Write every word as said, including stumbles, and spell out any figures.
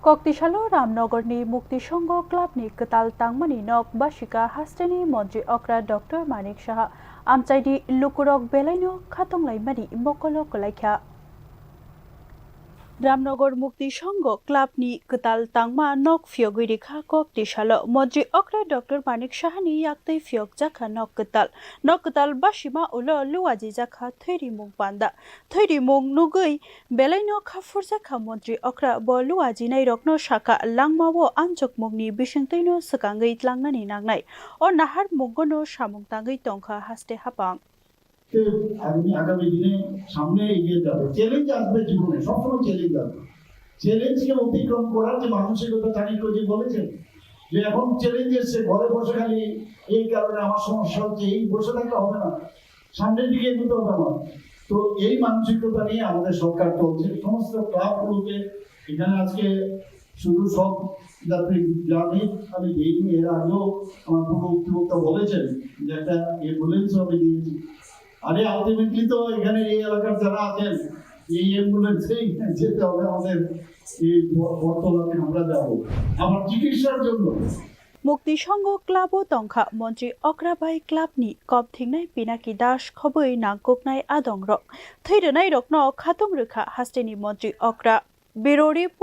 Koktisalo Ramnogorni Mukti Songho Clubni kwtal tangmani nok basika hasteni Montri Okra Doctor Manik Saha amchaidi lukurok belaino khatunglaimani mokolo kwlaikha. Ramnogor Mukti Songho Clubni kwtal tangma nok phiyogwi rikha Koktisalo. Montri Okra Doctor Manik Sahani yaktwi phiyokjakha nok kwtal. Nok kwtal basima ulo luajijakha thwirimung panda. Thwirimung nugwi belaino khaphurjakha Montri Okra. Bo luajinairokno sakha, langmao anjokmungni bisingtwino swkangwi tlangnani nangnai. O naharmungono samung tangwi tongkha haste hapang. তে আমি আগামী দিনে সামনে এগিয়ে যাবে। চ্যালেঞ্জ আসবে জীবনে, সবসময় চ্যালেঞ্জ আসবে। চ্যালেঞ্জকে অতিক্রম করার যে মানসিকতা, তারিক রশিদ বলেছেন যে এখন চ্যালেঞ্জ এসছে, ঘরে বসে খালি এই কারণে আমার সমস্যা হচ্ছে, এই বসে থাকলে হবে না, সামনের দিকে এগোতে হবে আমার। তো এই মানসিকতা নিয়ে আমাদের সরকার চলছে। সমস্ত ক্লাবগুলোকে এখানে আজকে শুধু সব যাত্রী যাবে, আমি দেইনি। এর আগেও আমার পূর্ব বক্তৃতা বলেছেন যে একটা অ্যাম্বুলেন্স আমি দিয়েছি। আরে আলটিমেটলি তো এখানে এই এলাকার যারা আছেন, এই অ্যাম্বুলেন্সেই যেতে হবে আমাদের এই ব- বটতলাতে আমরা যাব আমার চিকিৎসার জন্য। Mukti Songho Club o tongkha Montri Okra bai club ni kop thingnai Pinaki Das khobwi nangkuknai adongrok. Thwi rwnairokno khatung rwkha hasteni Montri Okra. Bureau Report.